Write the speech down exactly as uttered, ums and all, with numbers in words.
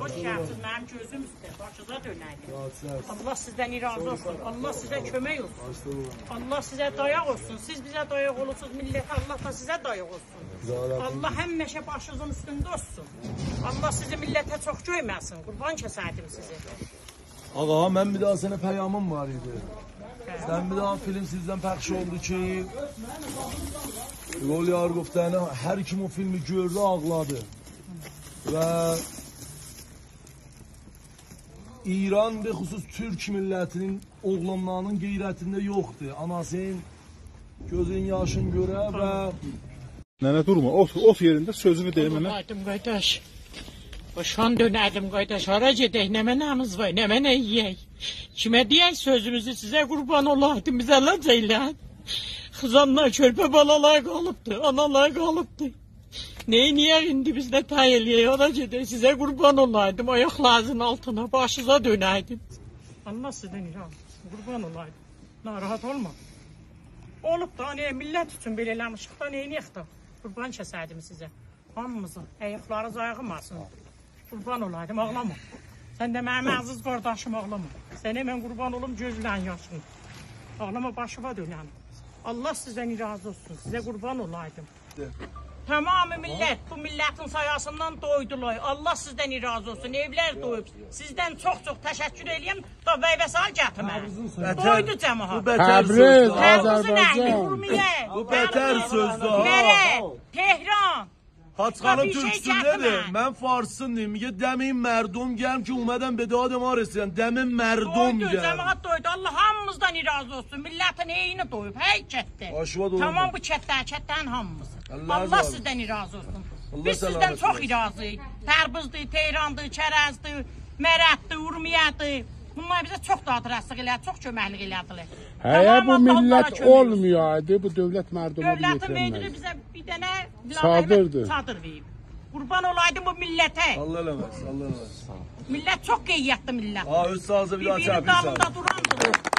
خوش گلدینیز، منیم گؤزوم اوسته، باشینیزا دؤنه‌یدیم. راحت، ساغ اول. الله سیزدن راضی اولسون، الله سیزه کؤمک اولسون. باش ساغ اولون. الله سیزه دایاق اولسون، سیز بیزه دایاق اولورسونوز، میللته، الله دا سیزه دایاق اولسون. ساغ اولون. الله همیشه باشینیزین اوستونده اولسون. الله سیزی میللته چوخ گؤرمه‌سین، قوربان کسه‌یدیم سیزی. آقا، من بیر دانا سنه پیامیم وار ایدی. سن بیر دانا فیلم سیزدن پخش اولدو کی، قول یار گفتنی، هر کیم او فیلمی گؤردو، آغلادی. و ایران، به خصوص تورک میللتینین اوغلانلارینین غیرتینده یوخدور آناسینین گؤزون یاشین گؤره و ننه، دورما، اوتور، اوتور یئرینده، سؤزونو دئ منه. اولایدیم، قارداش. باشان دؤنه‌یدیم، قارداش. هارا گئدک، نمنه‌میز وار، نمنه یئیک؟ کیمه دئیک سؤزوموزو، سیزه قوربان اولایدیم، بیزه علاج ائله‌یین. خیزانلار، کؤرپه بالالار قالیبدی، آنالار قالیبدی. نئینیه‌ک ایندی بیز، نه‌تای ائله‌یک؟ هارا گئدک، سیزه قوربان اولایدیم، آیاقلارینیزین آلتینا، باشینیزا دؤنه‌یدیم. الله سیزدن راضی اولسون، قوربان اولایدیم. ناراحت اولما. اولوب دا، نه، میللت اوچون بئله ائله‌میشیک دا، نئینیه‌ک دا؟ قوربان کسه‌یدیم سیزه. هامینیزین آیاقلارینیز آغریماسین. قوربان اولایدیم، آغلاما. سن ده منیم عزیز قارداشیم، آغلاما. سنه من قوربان اولوم، گؤزلرین یاشین. آغلاما، باشیوا دؤنم. الله سیزدن راضی اولسون، سیزه قوربان اولایدیم. تمام میللت، بو میللتین سایه‌سیندن دویدولار. الله سیزدن راضی اولسون، ائولر دویوب. سیزدن چوخ-چوخ تشکر ائله‌ییرم، دا وی وسایل گتیرمه‌دی. بتر، دویدو جماعت. بو بتر تبریز، سؤزدور ها. تبریزین اهلی، آذربایجان. اورمیه، بو بتر سؤزدور ها. مره، تهران. حاج خانیم، بیر شئی تورکوسو نه‌دیر؟ گتیرمه. من فارسین دئییم. میگه: «دم این مردم گرم که اومدن به داد ما رسیدن.» دم مردم گرم. دویدو، جماعت دویدو. الله هامینیزدان راضی اولسون. میللتین عینی دویوب، هر کتده. باشیوا دویدو. تمام بو کتده، کتدن هامینیز. الله سیزدن راضی اولسون. الله سلامت وئرسین. بیز سیزدن چوخ راضی‌ییق. تبریزدیر، تهراندیر، کرجدیر، مره‌دیر، اورمیه‌دیر. بونلار بیزه چوخ دادرسلیق ائله‌دی، چوخ کؤمکلیک ائله‌دیلر. هه، تمام، بو الله اونلارا میللت کؤمک اولسون. اولمویایدی، بو دؤولت مردوما دؤولتین یئتیرمز. مدیری بیزه بیر دنه چادیردیر. چادیر وئریب. قوربان اولایدیم بو میللته. الله ائله‌مز، الله ائله‌مز. میللت چوخ غیرتلی میللت. ها، اؤز سازی بیر داها بیر-بیرینین چاپیر ساز. دالیندا دوراندیر.